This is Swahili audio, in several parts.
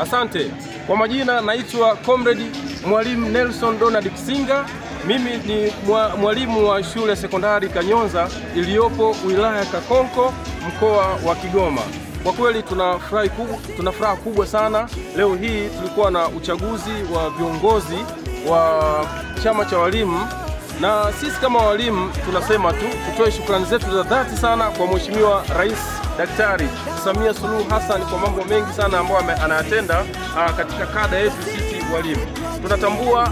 Asante. Kwa majina naitwa Comrade Mwalimu Nelson Donald Kisinga. Mimi ni mwalimu wa shule sekondari Kanyonza iliyopo wilaya Kakonko, mkoa wa Kigoma. Kwa kweli tuna furaha kubwa sana. Leo hii tulikuwa na uchaguzi wa viongozi wa chama cha walimu, na sisi kama walimu tunasema tu tutoe shukrani zetu za dhati sana kwa Mheshimiwa Rais Daktari Samia Suluhu Hassan kwa mambo mengi sana ambayo anayatenda katika kada yetu sisi walimu. Tunatambua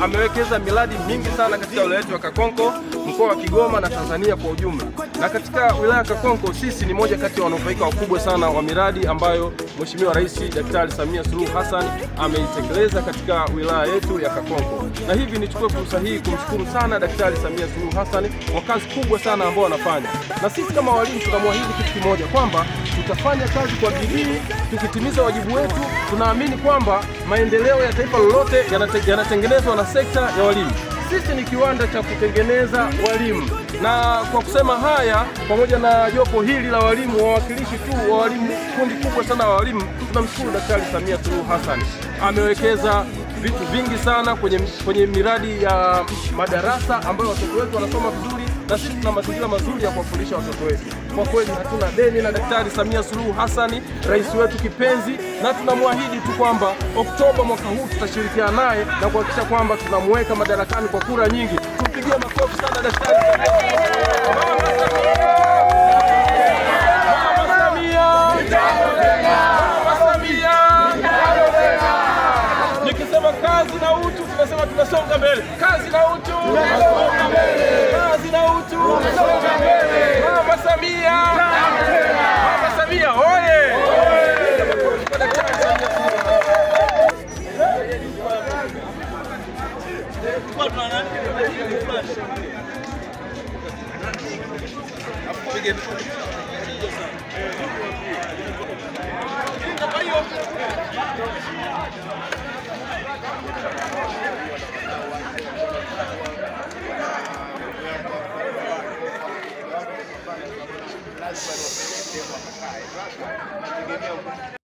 amewekeza miradi mingi sana katika wilaya yetu ya Kakonko, mkoa wa Kigoma na Tanzania kwa ujumla. Na katika wilaya ya Kakonko sisi ni moja kati ya wanufaika wakubwa sana wa miradi ambayo Mheshimiwa Rais Daktari Samia Suluhu Hassan ameitekeleza katika wilaya yetu ya Kakonko. Na hivi nichukue fursa hii kumshukuru sana Daktari Samia Suluhu Hassan kwa kazi kubwa sana ambayo anafanya. Na sisi kama walimu tunamwahidi kitu kimoja, kwamba tutafanya kazi kwa bidii tukitimiza wajibu wetu. Tunaamini kwamba maendeleo ya taifa lolote yanatengenezwa na sekta ya walimu. Sisi ni kiwanda cha kutengeneza walimu. Na kwa kusema haya, pamoja na jopo hili la walimu, wawakilishi tu wa walimu, kundi kubwa sana wa walimu, tunamshukuru Daktari Samia Suluhu Hassan. Amewekeza vitu vingi sana kwenye miradi ya madarasa ambayo watoto wetu wanasoma vizuri, na sisi tuna mazingira mazuri ya kuwafundisha watoto wetu. Kwa kweli hatuna deni na Daktari Samia Suluhu Hassan, rais wetu kipenzi, na tunamwahidi tu kwamba Oktoba mwaka huu tutashirikiana naye na kuhakikisha kwamba tunamweka madarakani kwa kura nyingi. Tumpigie makofi sana Daktari Samia. Mama Samia. Nikisema kazi na utu, tunasema tunasonga mbele. Kazi na utu, tunasonga mbele. Kazi na utu, tunasonga mbele. Mama Samia. Mama Samia oye!